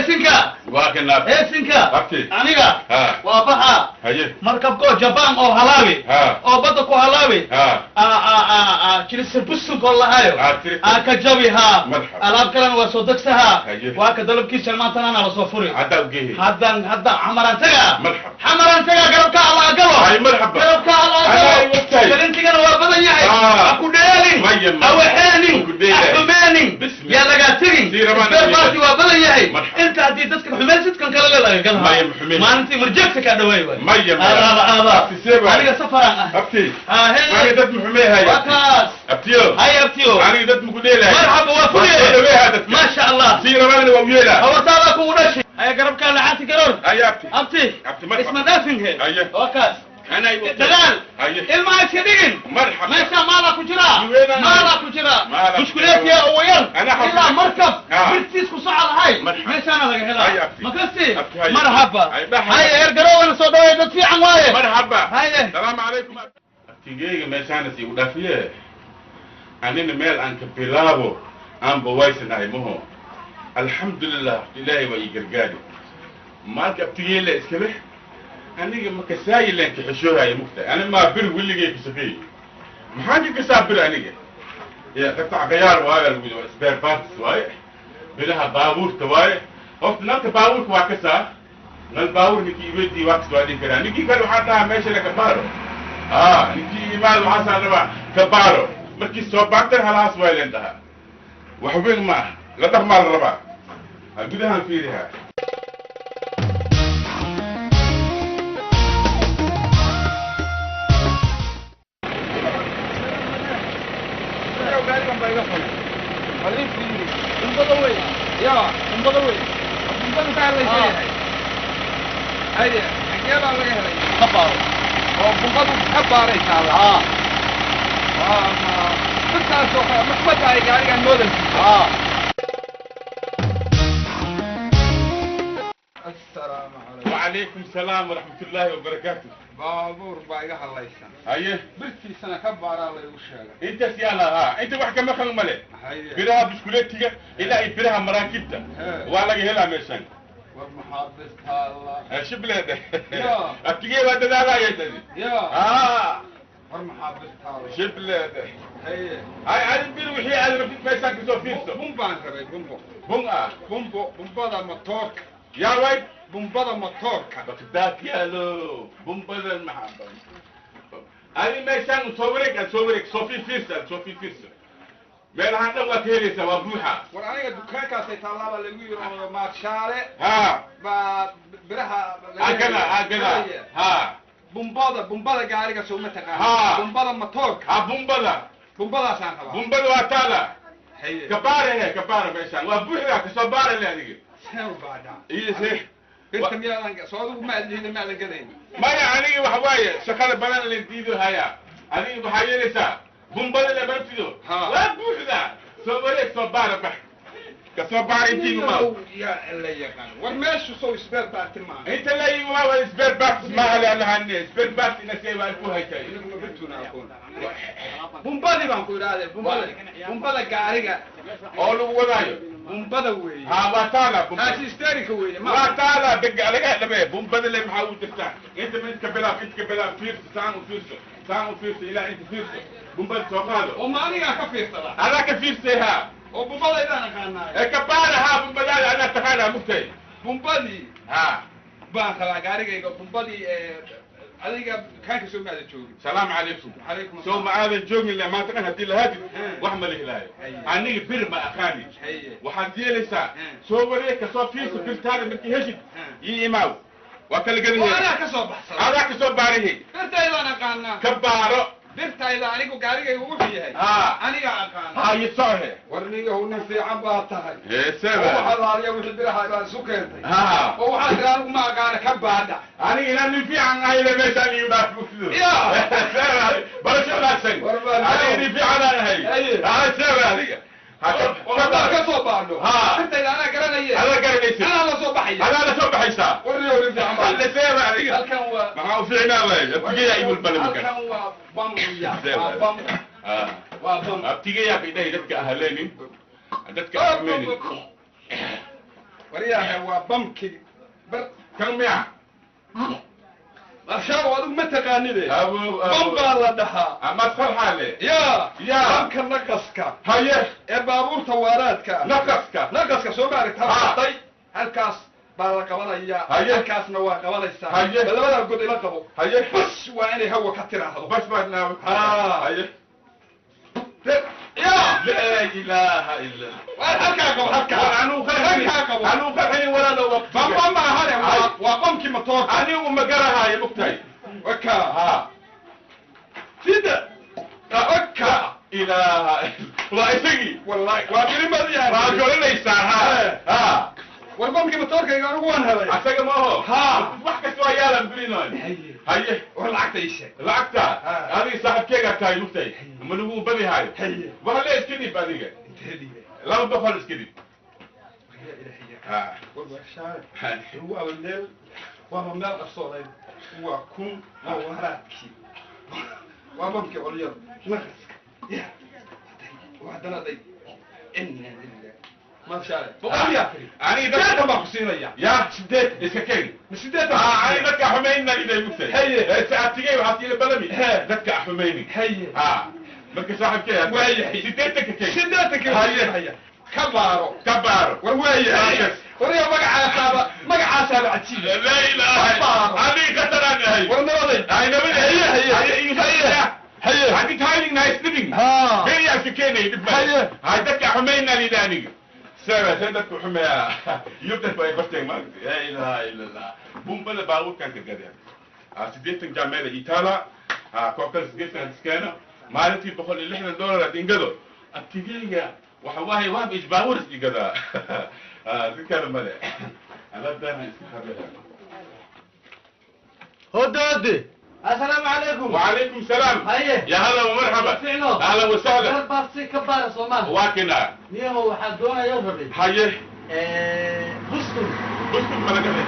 Heesinka. Waa kan abti. Heesinka. Abti. Aniga. Ha. Waa baxa. Haye. Markabkoo Jabaan oo halaawi. Ha. Oo badda ku halaawi. Ha. Jilisir busug oo lahayo. Ah, jilisir. Aa ka jabi haa. Marxaba. Alaab kalena waa soo degsahaa. Haye. Waa ka dalabkiisa maantana ana lasoo furi. Hadda ugehe. Haddan hadda xamaraan tagaa. Marxaba. Xamaraan tagaa, garabka alla galo. Hay, marxaba. Garabka alla Anaa galo. iwagtahay. Galantigana waa badan yahay. Ah. Ha ku dheelin. Maya, maya. Ha waxeenin. Ha ku dheelay. Ha xumeenin. Bismillah. Yaa lagaa tegin. Sii rabaan Spare party waa badan yahay. Marxaba. Inta haddii dadka xumeen sidkan kale le laga galhaa. Maya, ma xumeen. Maalintii marjeegta kaa dhawaay waay. Maya, maya. Aadaaba, aadaaba. Abti, see waay. Aniga safaraan ah. Abti. Ah, hey. Aniga dad muxumee haya. Waa kaas. Abtiyo. Hay, abtiyo. Aniga dad muku dheelahay. Marxaba, waa furiye. Waa soo dhaweeha dadka. Maasha Allah. Sii rabaana waa u yeelaa. Hawartaadaa kugu dhashay. Haya, garabkaa laxaati garoor. Haye, abti. Abti. Abti, marxaba. Isma dhaafin he. Haye. Waa kaas. Anaa iwagtahay. Dadaal. Haye. Ilmaha iska dhigin. Marxaba. Meesha maalaa ku jira. Yuweena. Maalaa ku jira. Maalaa ku Mushkuleedkiya jira. ugu yar. Anaa xafid. Ilaa markab. Ah. Birtiis ku socod ahay. Marxaba. Meeshaana laga helaa. Haye, abti. Makasti. Abti, haye. Marxaba. Haye, marxaba. Haye, eer garowana soo dhawaay, dad fiican waaye. Marxaba. Haye. Salaamu calaykum. Abtigeyga meeshaanas igu dhaafiye. Anina meel aan ka bilaabo aanba waysanahay maho. Alxamdulilah, Ilaahay waa ii gargaari. Maalka abtigeyle iska leh. Aniga makasaayileen ka xishoohaya mugtahay. Ani maa bir weligay ka shaqeeyey. Maxaan ka kasaa bir aniga? Ya qatac khiyaar waaye lagu yidhi, waa spare parts waaye. Bilaha baabuurta waaye. Horta nalka baabuurka waa kasaa. Nal baabuur ninkii iweydii waa kas waa dhihi karaa. Ninkii kale waxaa dhahaa meesha la ka baaro. Ninkii imaad waxaasaa rabaa ka baaro. Markii soo baartan halahaas waa leen dhahaa. Wax weyn ma aha. La dhaqmaa la rabaa. Ha gudahaan fiirihaa. Gaarigan baa iga xun. Balin fiiri. Bumbada wey. Ya. Bumbada wey. Bumbadu ka hadlaysa yahay. Haye, xagee baa laga helay? Ka baaro. Oo bumbadu ka baaraysaa la? Ah. Waa ma dadkaas oo kale ma kuma tahay gaarigan modelkiisa? Ah. Assalaamu calaykum. وعليكم السلام ورحمة الله وبركاته. Baabuur baa iga hadlaysan. هاي. Birtiisana ka baaraa laygu sheegay. انت سيالا ها انت wax kama khan male. Haye. Biraha biskuleetiga ilaa ay biraha maraakiibta He. waa laga helaa meeshan. War maxaa birtaalla? Shibleeda. Ya. Abtigee waa dadaalaya tadi. Ya. War maxaa birtaalla? Shibleeda. Haye. Hay, adin bir wixii aad rabtid meeshaan kasoo fiirso. Bun baan rabay, bumbo. Bun ah? Bumbo, bumbada matoorka. Yaa way. Bumbada matoorka. Baqdaad yaalo bumbadan maxaa adi meeshaan soo wareeg, aad soo wareeg, soo fiirfiirsa, aad soo fiirfiirsa, meelahaan dhan waa ka helaysaa, waa buuxa. War aniga dukaankaasay tallaaba lagu yiri oo maadshaale baa biraha laga agada helay. Agada. Haye. Bumbada, bumbada gaariga soo ma taqaan? Bumbada matoorka. Ha, bumbada. Bumbadaasaan rabaa. Bumbada waa taala. Haye. Kabaare he, kabaare meeshaan waa buuxda, kasoo baare le adiga. Seen u baadhaa? Iyo se. Birta miyaadan soo adigu ma adlihin, maadan gadayn? Maya, aniga waxa waaye shaqada badan la diido hayaa. Adiga waxaa yeelaysaa bumbada le marabtido. Waa buuxda, soo wareeg, soo baara, bax kasoo baara intii umaa. Yaa la yaqaan, war meeshu sow spare part maaha? Inta la yimi waa spare parts maaha leanahane spare parts ina say waa ku haytay. Inaguma birtuna aqoon. Bumbadii baan ku idhaahday, bumbada, bumbada gaariga. Oo lagu wadaayo. Bumbada weeye. Ha, waa taala bumbada. Taasi steerinka weeye ma waa taala dega laga dhabe bumbada le. Maxaa u jirtaa inta ma inta bilaab, inta bilaab, fiirso, saan u fiirso, saan u fiirso, ilaa inta fiirso, bumbada soo qaado. Oo ma anigaa ka fiirsada? Adaa ka fiirsay ha. Oo bumbadaydaan aqaanaayo. Ee kabaara ha, bumbadaada adaa taqaanaa mugtay. Bumbadii ha baan rabaa gaarigayga, bumbadii. Adiga dukaanka soo maada joogin? Salaamu calaykum. Calaykum. Soo ma aadan joogin le maanta dhan haddii lahaadid wax ma lihi lahayo. Haye. Aniga bir ma aqaani. Haye. Waxaad yeelaysaa soo wareeg, kasoo fiirso birtaada, markii heshid ii imaaw, waa kala Oo gadahee. Anaa ka soo baxsada? Adaa kasoo baarihi. Birtaydaan aqaanaa. Ka baaro. Birtayda anigu gaarigayga wuxuu yahay anigaa aqaana. Ha, iyo sohe. War niyahow, nin fiican baa tahay. Heeseba. Oo waxaad laaliya wixii biraha baa isu keentay. Oo waxaad tiri anigu ma aqaana, ka baadha. Aniga inaan nin fiican ahayna meeshaan igu dhaaf mugtido. Ya. Barasho wanaagsan. War baa Aniga nin fiican aan ahay. Haye. Ha, seeba adiga. Ha, oo haddaan ka soo baadho Ha. birtayda anaa garanaya. Adaa garanaysid. Anaa la soo baxaya. Adaa la soo baxaysaa. War niyahow, nin fiican baa Alle, seeba adiga. Halkan waa Maxaa u fiicnaa waay abtigeyaa ibul bale markan. Halkan waa bam ya. Seeba. Waa bam. Waa bam. Abtigeyaa bay dhahay dadka ahaleenin, dadka ahmeenin. War Waryaahe, waa bamki bar. Kan miya? Marshaalo, adigu ma taqaanide. Abo. Bam baa la dhahaa. Ama sarxaale. Ya. Ya. Bamka naqaska ee baabuurta waaraadka ah. Naqaska. Naqaska soo ma aragta? Ha. Day, halkaas baa la qabanayaa. Halkaasna waa qabanaysaa. Ba labadaa god ila qabo. Bas, waa inay hawa ka tiraahdo. Bas baa naa. Ha. Ya. Laa ilaaha illa. Waa halkaa qabo, halkaa. Anuu qarxini. Halkaa qabo. Anuu qarxini walaalo waqtiga. Bamba ma ahane, waa bamkii matoorka. Anigu ma garahaayo, mugtahay. Waka. Sida waka. Ilaaha, waa isagii. Wallahi waa birimadii. Waa goranaysaa ha. Ha. War bamkii matoorkayga anigu waan helay. Asaga ma aho. Ha. Wax kasta waa yaalan birinoon. Haye. War lacagta ii sheeg. Lacagta. Ha. Adiga saaxiibkeegaa tahay, mugtahay, ma lagu badihaayo. Wax le iska dhib adiga. Intee dhiibay? 200 iska dhib. Ya Ilaahay. Ha. War warshaale, waaba meel, waaba meel qarsoonayd. Waa 1000, waa waraadkii, waa bamkii olyada naqaska. Ya, waa haddana day. Inna lilah. Marshaale, 100 yaa tiri? Aniga 80 baan ku siinaya. Ya. 80. Iska keen. Ma 80? Ha, aniga dadka xumayna iday, mugtahay. Saacadtigay waxaad ila balami. Dadka xumayni. Ha, marka saaxiibkee. Waayahay. 80 ka keen. 80 haya, ka baaro. Ka baaro. War waayahay. Waryaa, magacaasaaba, magacaasaaba cajiib. Laa ilaaha. Ka baaro. Aniga khataraan ahay. War nabaday. Ay, nabad. Haye, haye. Haye. Haye. Haddii timing nice living. Beriyaa iska keenay dhib male. Hay, dadka xumayna lida aniga. Sara sen dadku xumeeyaa. Yurdan bay barteen maaragtay. Laa ilaaha illa Allah. Bumbada baabuurkan ka gadaya. 80 jaameela itaala. Koox kale 80 iskeeno. Maalintii $160 aad ingado. Abtigeyga waxa waaye wax is baabuur is igadaa. Si kale male. Alaabtaan iska habeeyaa. Hododi, assalaamu calaykum. وعليكم السلام. Haye. يا هلا ومرحبا. Ficno. اهلا وسهلا. Garbaarsi ka baara soomaa? واكنا. Niyahow, waxaa doonaya rabay haye buskut. Buskut ma laga helay?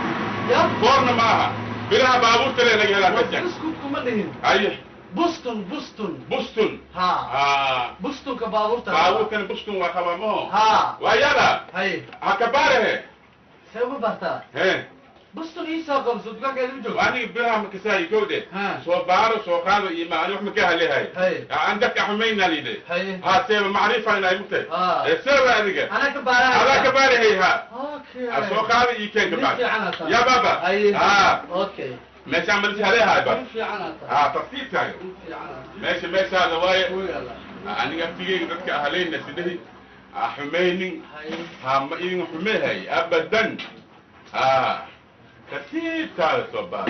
Ya. Koorna maaha, biraha baabuurta le laga helaa meeshan. Buskut kuma dhihin. Bustun, bustun. Bustun. Ha. Ha. Bustunka baabuurta. Baabuurkana bustun waa qabaa maho. Ha. Waa yada. Haye. Ha, ka baarahe. See uga bartaa? He. Bustun ii soo qabso, dukaanka idin joogo. Aniga biraha makasaayi kowde. Ha. Soo baaro, soo qaado iyo ma ani wax maka halehay. Aan dadka xumayna lide. Ha, seeba macrifa inay mugtahay. Seeba adiga. Anaa ka baarahay. Adaa ka baarahay ha. Okay. Soo qaado iyo keen ka Nin baar. fiican aad tahay. Ya baba. Ha. Okay. Meeshaan malisi halehay ba. Nin fiican aad tahay. Ha, tartiibtaaga. Nin fiican aad tahay. Meesha meeshaada waaye. Kugu yaala. Aniga aftigeyga dadka ahalayna sidhahi ha xumaynin. Ha, ma idin xumehay abadan. Ha, tartiibtaada soo baar.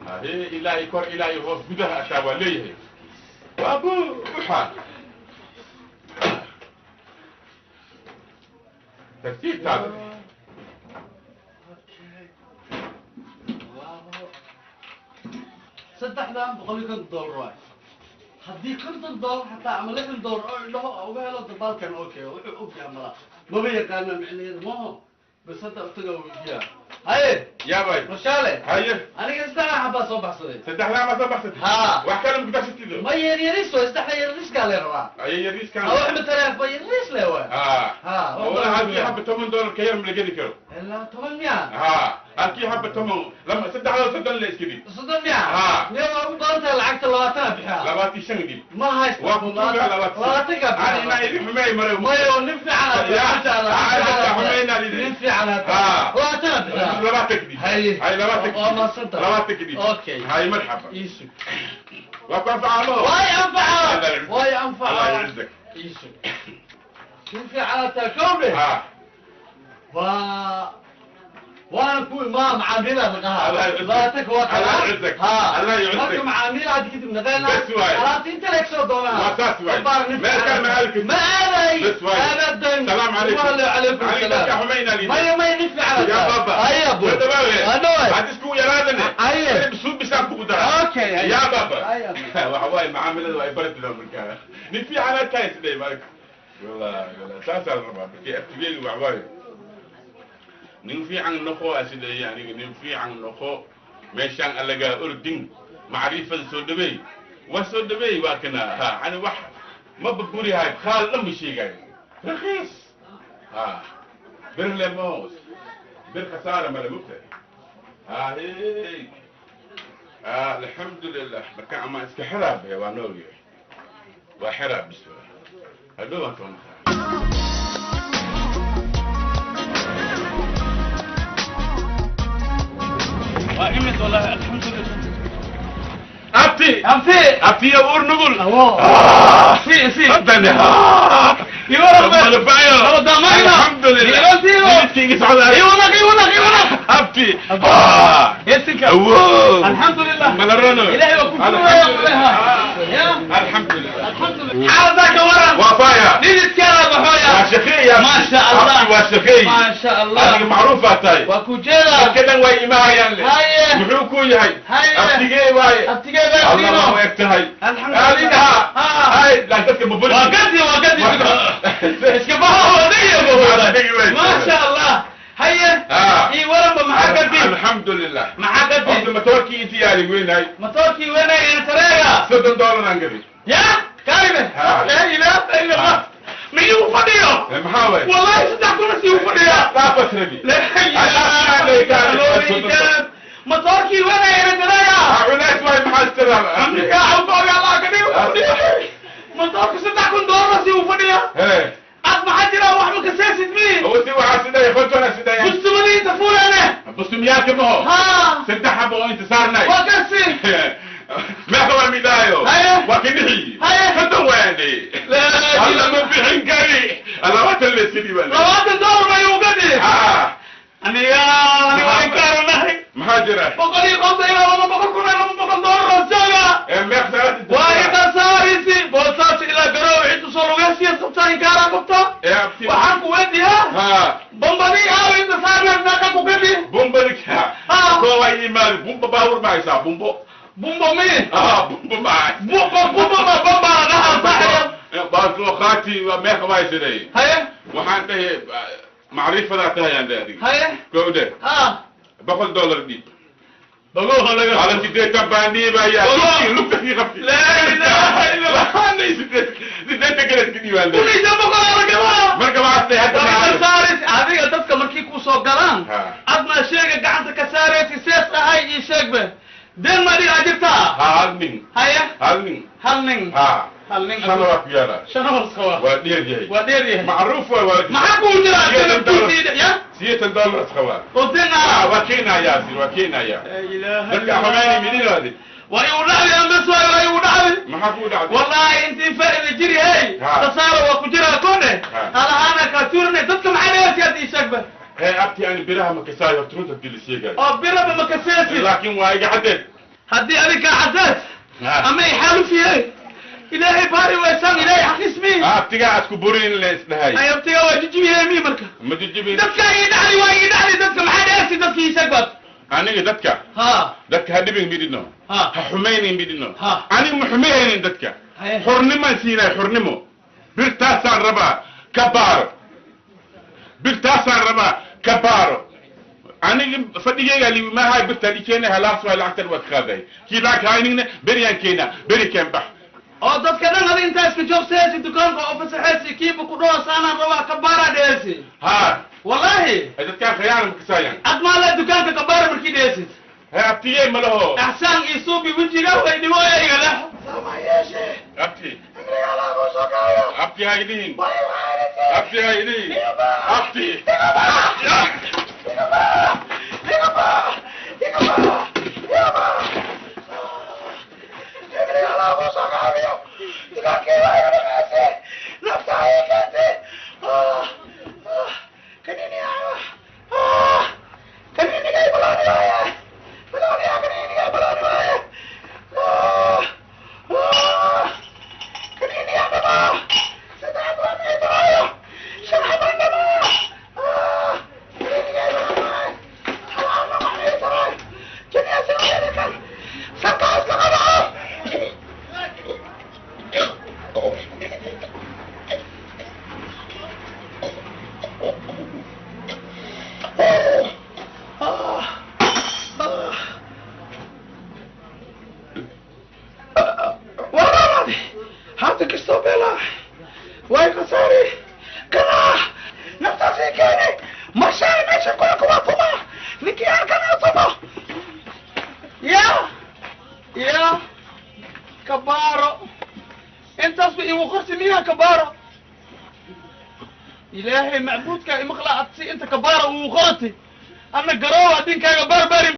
Hahe, ilaahay kor, ilaahay hoos, gudaha ataa waa leeyahay, waa buuxa. Tartiibtaada. Okay. Labo. $350 waay. Haddii $50 xataa ama $60 oo idhaho uga helo dabaalkan, okay, wuxuu ogyahay mala maba yaqaana micnaheeda maho. Bas hadda utaga weydiiyaa. Haye. Yaabay. Mashaale. Haye. Aniga saddexdaa xabaa soo baxsaday. Saddexdaa ma soo baxsatay? Haa. Wax kale makudasatido? Ma yaryariis waay, saddexda yaryariiskaa le rabaa. Aye, yariiskan. Wax matalaaf ba yariis le waay. Ha. Ha. Wala halkii xaba $10 ka yar ma la geli karo. Ilaa 10 miya? Ha, halkii xaba 10, lama saddexdaa 30 la iska dhib. 30 miya? Ha. Miya waa ugu badan tahay lacagta, 20 bixiyaa. 25 dhib. Ma haysto. Waa ku tuugaa 20. 20-ka. Ani inaa idin xumeey mare. Mayo, nin fiican aad Ya, tahay. ah, dadka xumeynaa lidin. Nin fiican aad Ha. tahay. 20 bixiyaa. 20 kadib. Haye. Hay, 20 kadib. Waa mahadsantahay. 20 kadib. Okay. Hay, marxaba. Iisug. Waa ku anfacaa. Way anfaca. Allah يعزك. Way anfaca. Allah يعزك. Iisug, nin fiican aad tahay kowdhe. Waa waan ku imaa macaamiila naqaha. Allah يعزك. 20-ka waa kala. Allah يعزك. Ha. Allah يعزك. Marka macaamiil aad kadib naqeena. Bas waay. Alaabta inta leeg soo doonaa. Waa saas waay. Meel kale ma aadi kartid. Ma aaday. Bas waay. Abadan. السلام عليكم. وعليكم عليك dadka السلام. xumeynaa lidin. Maya, maya, nin fiican aad يا tahay. بابا. Haye, abu. Wadawaawe. Adhawaay. Had isku yaraadane. Haye. Suubisaan kugu daraa. Okay, haye. يا بابا. Haye, abu. Waxa waaye macaamilada waa ay barati doon markaa. Nin fiican aad tahay sidee marka. Wallahi, wallahi saasaa la rabaa. Markii aftigeedu waxa waaye. Nin fiican noqo asideeye, aniga nin fiican noqo. Meeshaan allagaa ordin. Macrifada soo dhaweey. Waa soo dhaweey, waa kana. Ha, ani wax ma baburihay, khaal dhan ma sheegayo. Raqiis. Ha. Birle moos. Bir khasaara male mugtahay. Ahey, alxamdulilah. Marka ama iska xiraa be, waa noolyahay, waa xiraa bis, hadhow waan soo naqaa. Waa imid wallahi, alxamdulilah. Abti. Abti. Abtiya uur nugul. Awo. Si si. Haddani. Iwara. Alxamdulilah. Midkiigi socdaa. Iwanaq iwanaq iwanaq. Abti. Yesinka. Awo. Alxamdulilah. Malarano. Ilaahay waa ku fududeeya kuleha. Ya. Alxamdulilah. Alxamdulilah. Xaalada ka waran. Waa faaya. Dhididkeeda baxooya. Waa shaqeeya. Ma sha Allah. Abti waa shaqeey. Ma sha Allah. Adiga macruuf baa tahay. Waa ku jeeda. Dadka dhan way imahayaan le. Haye. Muxuu ku yahay? Haye. Abtigee waaye. Abtigee baa Allah diino. waa eg tahay. Alxamdulilah. Adiga. Ha. Hay, laakiin dadka ma Waa gadi, waa gadi. Iska baxa waa degi. Waa degi wey. Ma sha Allah. Haye. Ii waranba, maxaa gadi? Alxamdulilah. Maxaa gadi? Horta matoorkii intii yaali weynahay. Matoorkii weynaya tareega. $30 aan gadi. Ya kaaribe. Ha. Laa ilaaha illa Allah. Miyuu fadhiyo? Maxaa waay? Wallahi 3000 sii u fadhiya. Dhaafas rabi. La ilaaha illa. Matoorkii weynaya tareega. Culays waay, maxaa istiraam? Amriga awqooga Allah ka dhigo fadhiyo. Matoorku $3000 sii u fadhiya. Hee. Ad maxaa jira, wax ma kaseesid mi? Wasi waxaa sidaya kontona sidaya. Bustumadiinta fuulane. Bustumyaalka maho. Ha. Saddex xabo oo inta saarnay. Waa kasi. Meeqa waa midaayo? Haye. Waa kinixi. Haye. 50 waande. Laa. Alla ma bixin kari. Alabaatan la iska dhiibaan. $20 bay uga dhi. Ha. Aniga aniga waan kaaranahay. Maxaa jira? 150 ilaa 200,000 ilaa $200 oo jooga. Ee meeq saarad? Waa inta saarisi Boosaaso ilaa Garoowe intu soo lugaysiya sabtaa inkaaraa qabta. Ee abti. Waxaan ku weydiiyaa. Ha. Bombadii aaw inta saarneed meeqa ku gadi? Bumbalika. Ha. Koo waa yimaado bumba baawur ma haysaa bumbo? Bumbo mi? Ah, bumbo ma haysaa. Bumbo bumbo ma bomba la dhahaa saaxiib. Baa soo qaati, waa meeqa waa haysanay. Haye. Waxaan dhahay macrifadaa tahay aan dhahay adiga. Haye. Kowde. Ha. $100 dhiib. Bago laga. Ala 80 baan dhiibaya. Boqol. Lugta kii qabti. Laa ilaaha illa Allah. Waxaan dhahay 80 kale iska dhiibaan Kun iyo 500 la gadaa. Marka waxaad dhahay hadda Waa ka maxaa- saaraysi adiga dadka markii ku soo galaan. Ha. Adna sheega gacanta ka saaraysi sees ahay ii sheegbe. Deen ma dhigaa jirtaa? Ha, hal nin. Haye. Hal nin. Hal nin. Ha. Hal nin. Shana waa ku yaala. Shana was qabaa. Waa dheer yahay. Waa dheer yahay. Macruuf waay, waa. Maxaa kuu jira? $80. Ya. $80 qabaa. Oo deen Ah, ah. waa keenayaa sir, waa keenayaa. Laa ilaaha dadka illa xumayni Allah. midinaadi. Waa igu dhacday ambes waay, waa igu dhacday. Maxaa kuu dhacday? Wallahi intii faa'iida jiri hey. Ha. Tasaara waa ku jiraa koone. Ha. Halahaana kaa tuurne dadka maxaa dheersi hadda ii sheegba. Hee abti, ani biraha ma kasaayo horta, runta hadii la sheegayo. Oo biraba ma kaseesi. Laakiin waa iga caddeed. Haddii adiga caddeed. Ha. Ama ixaalufiyey. Ilaahay baari waysaan ilaahay xaqiismi. Abtigaa asku burin la isdhahay. Ay abtiga waa jijibiyey mi marka. Ma jijibin. Dadka ii dhacday, waa ii dhacday, dadka maxaa dheersi dadka ii sheeg baad. Aniga dadka. Ha. Dadka ha dhibin midino. Ha. Ha xumaynin midino. Ha. Aniga ma xumaynin dadka. Haye. Xornimaan siinay, xornimo. Birtaasaan rabaa ka baaro. Birtaasaan rabaa ka baaro. Aniga fadhigeyga liimaha birtaan i keenay, halaas waa lacagtan waad qaaday. Kii lacag haynigna beriyaan keenaa, beri keen bax. Oo dadka dhan adi intaa iska joogsaheesi dukaanka oo fasaxeesi kiiba ku dhaho saanaan rabaa ka baara dheesi. Ha. Wallahi. Ay dadkaan khiyaana ma kasaayaan. Ad maala dukaanka ka baara markii dheesid. Hee abtigey ma laho. Axsaan iyo suubi wejiga way dhibooya iga leh. Abti. Abti ha idhihin. Abti ha idhihin. Abti. Ya kabaaro, intaasba igu qorti miyaa kabaaro? Ilaahay macbuudka imaqla, adsi inta kabaaro ugu qorati, anna garoowa dinkaaga baarbaarin.